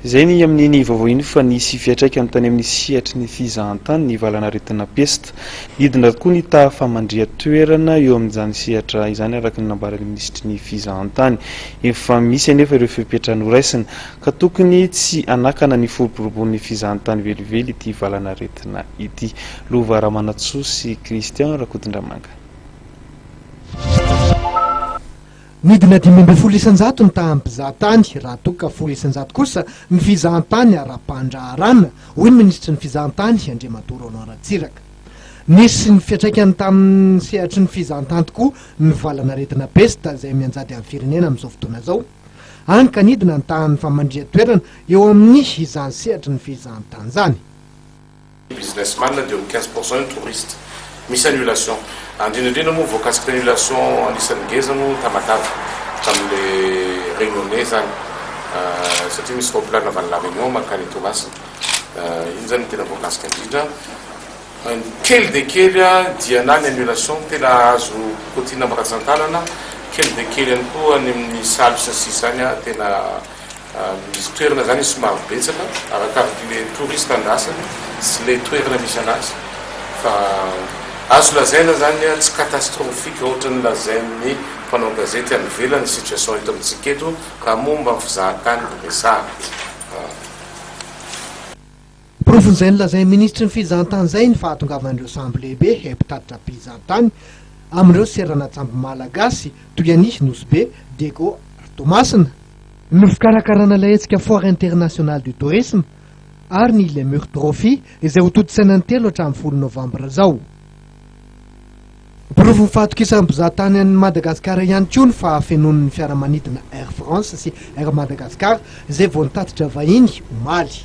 Izay ny amin'iny vaovao iny fa nisy fiantraikany tany amin'ny sehatry ny fizahantany ny valanaretina pesta. Nidina tokoa ny taha famandrihan-toerana eo amin'izany sehatra izany araka ny nambaran'ny minisitry ny fizahantany. Efa misy anefa ireo fepetra noraisina ka tokony tsy hanakana ny firoborobon'ny fizahantany velively ity valanaretina ity. Lova Ramanantsoa sy Christian Rakotondramanga. Nidina 15% ny tahan'ny mpizahatany, raha toa ka 10% kosa ny fizahantany ara-pandraharana, hoy ny minisitry ny Fizahantany, Andriamatoa Roland Ratsiraka. Nisy ny fiantraikany tamin'ny sehatry ny fizahantany tokoa ny valanaretina pesta izay mianjady amin'ny firenena amin'izao fotoana izao, hany ka nidina ny tahan'ny famandrihan-toerana eo amin'ny izany sehatry ny fizahantany izany. Business man dia eo amin'ny 15 pour cent eo ny touriste. Misy annulation. Indrindra indrindra moa voakasiky ny annulation anisan'ny ngeza moa Tamatave tamin'le Réunionnais zany satria misy roplanina avy any La Réunion mankany Toamasina. Iny zany no tena voakasika indrindra. Ny kely dia kely dia na ny annulation tena azo kotiana amin'ny ratsan-tanana, kely dia kely ihany koa any amin'ny salle sy ny sisa any tena Misy toerana zany somary betsaka arakaraky le touriste andrasany sy le toerana misy anazy fa azo lazaina zany tsy catastrophique ohatran'ny lazain'ny mpanao gazety any ivelany ny situation eto amintsika eto raha momba ny fizahantany no resahana. Porofon'izay nolazain'ny minisitry ny fizahantany izay ny fahatongavan'ireo sambo lehibe mpitatitra mpizahantany amin'ireo seranan-tsambo malagasy toy an'i Nosy Be, Diego ary Toamasina. Ny fikarakarana ilay hetsika Foire Internationale du Tourisme ary ny Lemur Trophy izay hotontosaina ny 3 hatramin'ny 10 novambra izao. Porofon'ny fahatokisan'ny mpizahatany an'i Madagasikara ihany koa ny fahafenoan'ny fiaramanidina Air France sy Air Madagascar izay vao nitatitra vahiny omaly.